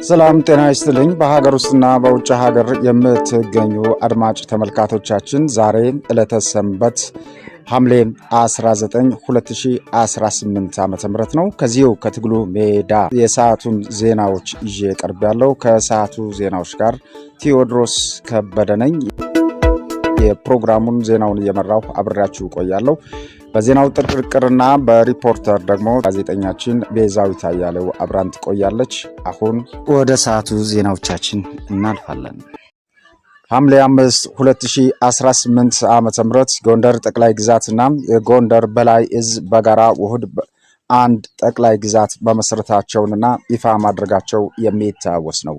ሰላም ጤና ይስጥልኝ። በሀገር ውስጥና በውጭ ሀገር የምትገኙ አድማጭ ተመልካቶቻችን፣ ዛሬ ዕለተ ሰንበት ሐምሌ 19 2018 ዓ ም ነው። ከዚሁ ከትግሉ ሜዳ የሰዓቱን ዜናዎች ይዤ ቀርቤያለሁ። ከሰዓቱ ዜናዎች ጋር ቴዎድሮስ ከበደ ነኝ። የፕሮግራሙን ዜናውን እየመራሁ አብሬያችሁ ቆያለሁ። በዜናው ጥንቅርና በሪፖርተር ደግሞ ጋዜጠኛችን ቤዛዊት አያሌው አብራን ትቆያለች። አሁን ወደ ሰዓቱ ዜናዎቻችን እናልፋለን። ሐምሌ 5 2018 ዓ ም ጎንደር ጠቅላይ ግዛትና የጎንደር በላይ እዝ በጋራ ውህድ አንድ ጠቅላይ ግዛት መመስረታቸውንና ይፋ ማድረጋቸው የሚታወስ ነው።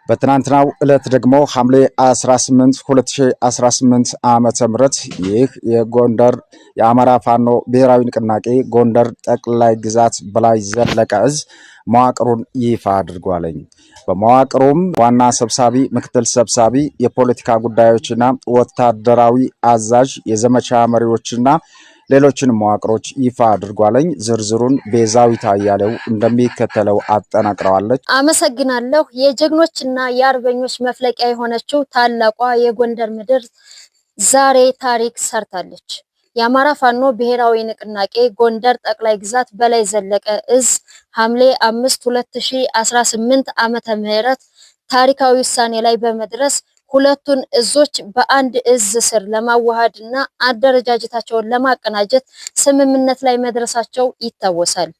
በትናንትናው ዕለት ደግሞ ሐምሌ 18 2018 ዓ.ም ይህ የጎንደር የአማራ ፋኖ ብሔራዊ ንቅናቄ ጎንደር ጠቅላይ ግዛት በላይ ዘለቀ እዝ መዋቅሩን ይፋ አድርጓለኝ። በመዋቅሩም ዋና ሰብሳቢ፣ ምክትል ሰብሳቢ፣ የፖለቲካ ጉዳዮችና ወታደራዊ አዛዥ፣ የዘመቻ መሪዎችና ሌሎችን መዋቅሮች ይፋ አድርጓለኝ። ዝርዝሩን ቤዛዊት አያሌው እንደሚከተለው አጠናቅረዋለች። አመሰግናለሁ። የጀግኖችና የአርበኞች መፍለቂያ የሆነችው ታላቋ የጎንደር ምድር ዛሬ ታሪክ ሰርታለች። የአማራ ፋኖ ብሔራዊ ንቅናቄ ጎንደር ጠቅላይ ግዛት በላይ ዘለቀ እዝ ሐምሌ 5 2018 ዓመተ ምህረት ታሪካዊ ውሳኔ ላይ በመድረስ ሁለቱን እዞች በአንድ እዝ ስር ለማዋሃድ እና አደረጃጀታቸውን ለማቀናጀት ስምምነት ላይ መድረሳቸው ይታወሳል።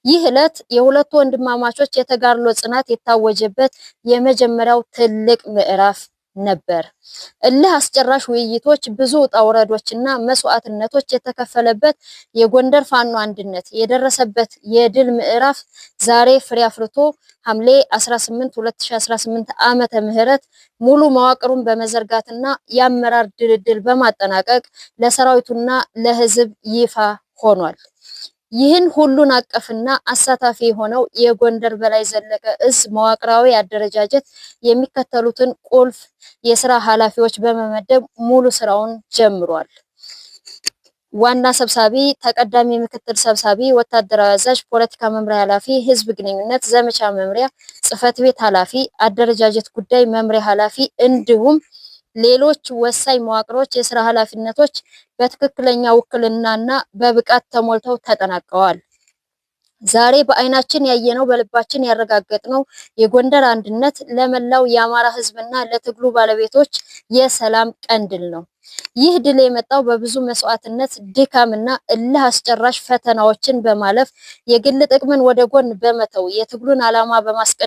ይህ ዕለት የሁለቱ ወንድማማቾች የተጋድሎ ጽናት የታወጀበት የመጀመሪያው ትልቅ ምዕራፍ ነበር። እልህ አስጨራሽ ውይይቶች፣ ብዙ ውጣ ውረዶችና መስዋዕትነቶች የተከፈለበት የጎንደር ፋኖ አንድነት የደረሰበት የድል ምዕራፍ ዛሬ ፍሬ አፍርቶ ሐምሌ 18 2018 ዓመተ ምህረት ሙሉ መዋቅሩን በመዘርጋትና የአመራር ድልድል በማጠናቀቅ ለሰራዊቱና ለሕዝብ ይፋ ሆኗል። ይህን ሁሉን አቀፍና አሳታፊ የሆነው የጎንደር በላይ ዘለቀ እዝ መዋቅራዊ አደረጃጀት የሚከተሉትን ቁልፍ የስራ ኃላፊዎች በመመደብ ሙሉ ስራውን ጀምሯል። ዋና ሰብሳቢ፣ ተቀዳሚ ምክትል ሰብሳቢ፣ ወታደራዊ አዛዥ፣ ፖለቲካ መምሪያ ኃላፊ፣ ህዝብ ግንኙነት፣ ዘመቻ መምሪያ ጽህፈት ቤት ኃላፊ፣ አደረጃጀት ጉዳይ መምሪያ ኃላፊ እንዲሁም ሌሎች ወሳኝ መዋቅሮች የስራ ኃላፊነቶች በትክክለኛ ውክልናና በብቃት ተሞልተው ተጠናቀዋል። ዛሬ በአይናችን ያየነው፣ በልባችን ያረጋገጥነው የጎንደር አንድነት ለመላው የአማራ ህዝብና ለትግሉ ባለቤቶች የሰላም ቀንዲል ነው። ይህ ድል የመጣው በብዙ መስዋዕትነት፣ ድካምና እልህ አስጨራሽ ፈተናዎችን በማለፍ፣ የግል ጥቅምን ወደ ጎን በመተው፣ የትግሉን ዓላማ በማስቀደም